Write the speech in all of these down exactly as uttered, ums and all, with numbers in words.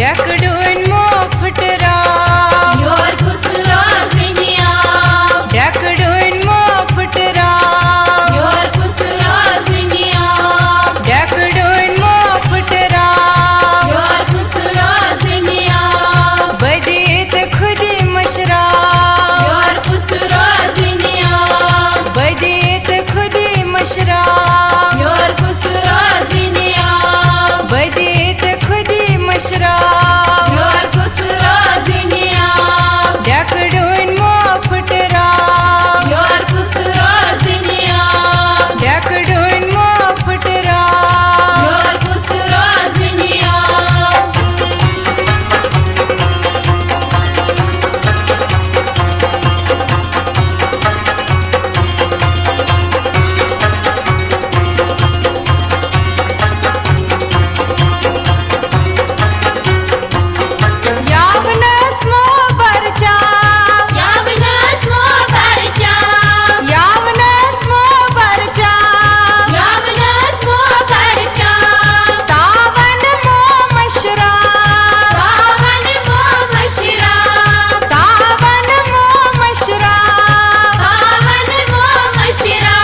ڈیکہٕ ڈوٗنۍ مو پھٕٹراو۔ یور کُس روزنہِ آو؟ ڈیکہٕ ڈوٗنۍ مو پھٕٹراو۔ یور کُس روزنہِ آو؟ ڈیکہٕ ڈوٗنۍ مو پھٕٹراو۔ یور کُس روزنہِ آو؟ بدی تہٕ خودی مٔشراو۔ یور کُس روزنہِ آو؟ بدی تہٕ خودی مٔشراو۔ یور کُس روزنہِ آو؟ بدی تہٕ خودی مٔشراو۔ یور کُس روزنہِ آو؟ ڈیکہٕ ڈوٗنۍ مو پھٕٹراو۔ یور کُس روزنہِ آو؟ ڈیکہٕ ڈوٗنۍ مو پھٕٹراو۔ یور کُس روزنہِ آو؟ یاونس مو برچاو۔ یاونس مو برچاو۔ یاونس مو برچاو۔ یاونس مو برچاو۔ تاون مو مشرا۔ تاون مو مشرا۔ تاون مو مشرا۔ تاون مو مشرا۔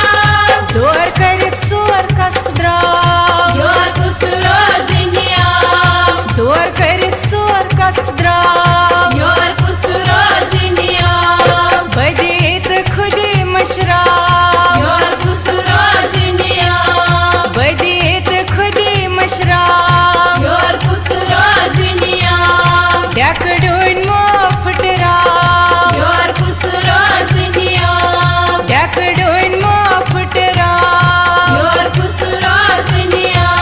دور کٔرِتھ سور کس درٛاو۔ یور کُس روزنہِ آو؟ دور کٔرِتھ سور کس درٛاو۔ یور کُس روزنہِ آو؟ بدی تہٕ خودی مٔشراو۔ یور کُس روزنہِ آو؟ بدی تہٕ خودی مٔشراو۔ یور کُس روزنہِ آو؟ ڈیکہٕ ڈوٗنۍ مو پھٕٹراو۔ یور کُس روزنہِ آو؟ ڈیکہٕ ڈوٗنۍ مو پھٕٹراو۔ یور کُس روزنہِ آو؟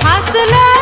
فصلہٕ